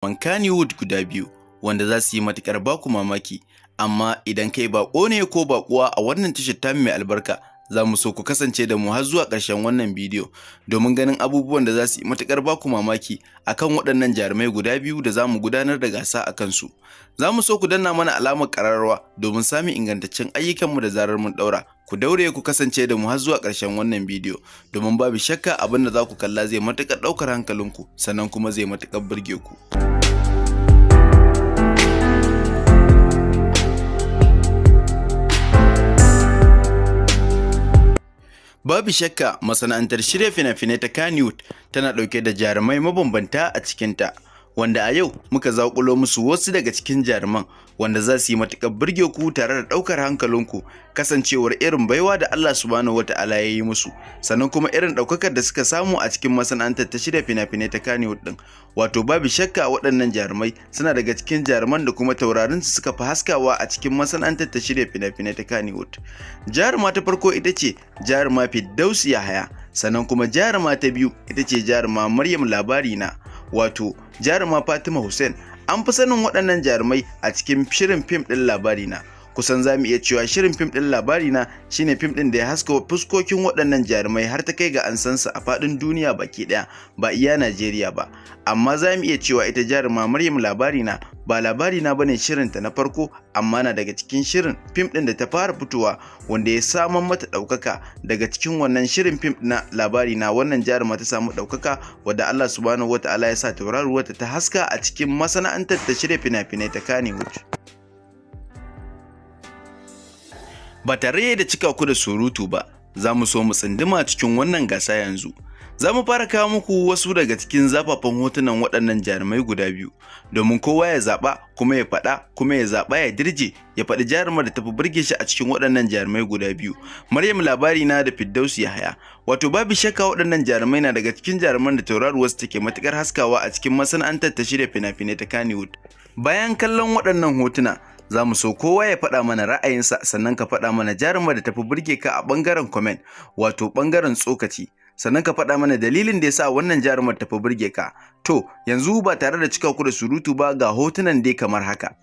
Kannywood guda biyu wanda za su yi matuƙar baku mamaki. Amma idan kai baƙo ne ko baƙuwa a wannan tashar tamu mai albarka, za mu so ku kasance da mu har zuwa ƙarshen wannan bidiyo domin ganin abubuwan da za su yi matuƙar baku mamaki akan waɗannan jarumai guda biyu da za mu gudanar da gasa a kansu. Za mu so ku danna mana alamar ƙararrawa domin samun ingantaccen ayyukanmu da zarar mun ɗaura. Ku daure ku kasance da mu har zuwa ƙarshen wannan bidiyo domin babu shakka abin da za ku kalla zai matuƙar ɗaukar hankalinku, sannan kuma zai matuƙar burge ku. Babu shakka masana'antar shirya fina-finai ta Kannywood tana ɗauke da jarumai mabambanta a cikinta, wanda a yau muka zaƙulo musu wasu daga cikin jaruman wanda za su yi matuƙar burge ku tare da ɗaukar hankalinku, kasancewar irin baiwa da Allah Subhanahu wata'ala ya yi musu, sannan kuma irin ɗaukakar da suka samu a cikin masana'antar ta shirya fina-finai ta Kannywood ɗin. Wato babu shakka waɗannan jarumai suna daga cikin jaruman da kuma taurarin su suka fi haskawa a cikin masana'antar ta shirya fina-finai ta Kannywood. Jaruma ta farko ita ce jaruma Firdausi Yahaya, sannan kuma jaruma ta biyu ita ce jaruma Maryam Labarina, wato jaruma Fatima Hussein. An fi sanin waɗannan jarumai a cikin shirin fim ɗin Labarina. Kusan za mu iya cewa shirin fim ɗin Labarina shine fim ɗin da ya haska fuskokin waɗannan jarumai har ta kai ga an san su a faɗin duniya baki ɗaya, ba iya Najeriya ba. Amma za mu iya cewa ita jaruma Maryam Labarina ba Labarina bane shirinta na farko, amma na daga cikin shirin fim ɗin da ta fara fitowa wanda ya samar mata ɗaukaka. Daga cikin wannan shirin fim na Labarina, wannan jaruma ta samu ɗaukaka wadda Allah Subhanahu wata'ala ya sa tauraruwarta ta haska a cikin masana'antar ta shirya fina-finai ta Kannywood. Ba tare da cika ku da surutu ba, za mu so mu tsunduma cikin wannan gasa yanzu. Za mu fara kawo muku wasu daga cikin zafafan hotunan waɗannan jarumai guda biyu, domin kowa ya zaɓa kuma ya faɗa, kuma ya zaɓa ya dirje ya faɗi jarumar da tafi burge shi a cikin waɗannan jarumai guda biyu, Maryam Labarina da Firdausi Yahaya. Wato babu shakka waɗannan jarumai na daga cikin jaruman da tauraruwarsu take matuƙar haskawa a cikin masana'antar ta shirya fina-finai ta Kannywood. Bayan kallon waɗannan hotuna, za mu so kowa ya faɗa mana ra'ayinsa, sannan ka faɗa mana jarumar da tafi burge ka a ɓangaren comment, wato ɓangaren tsokaci, sannan ka faɗa mana dalilin da ya sa wannan jarumar tafi burge ka. To, yanzu ba tare da cika ku da surutu ba, ga hotunan dai kamar haka.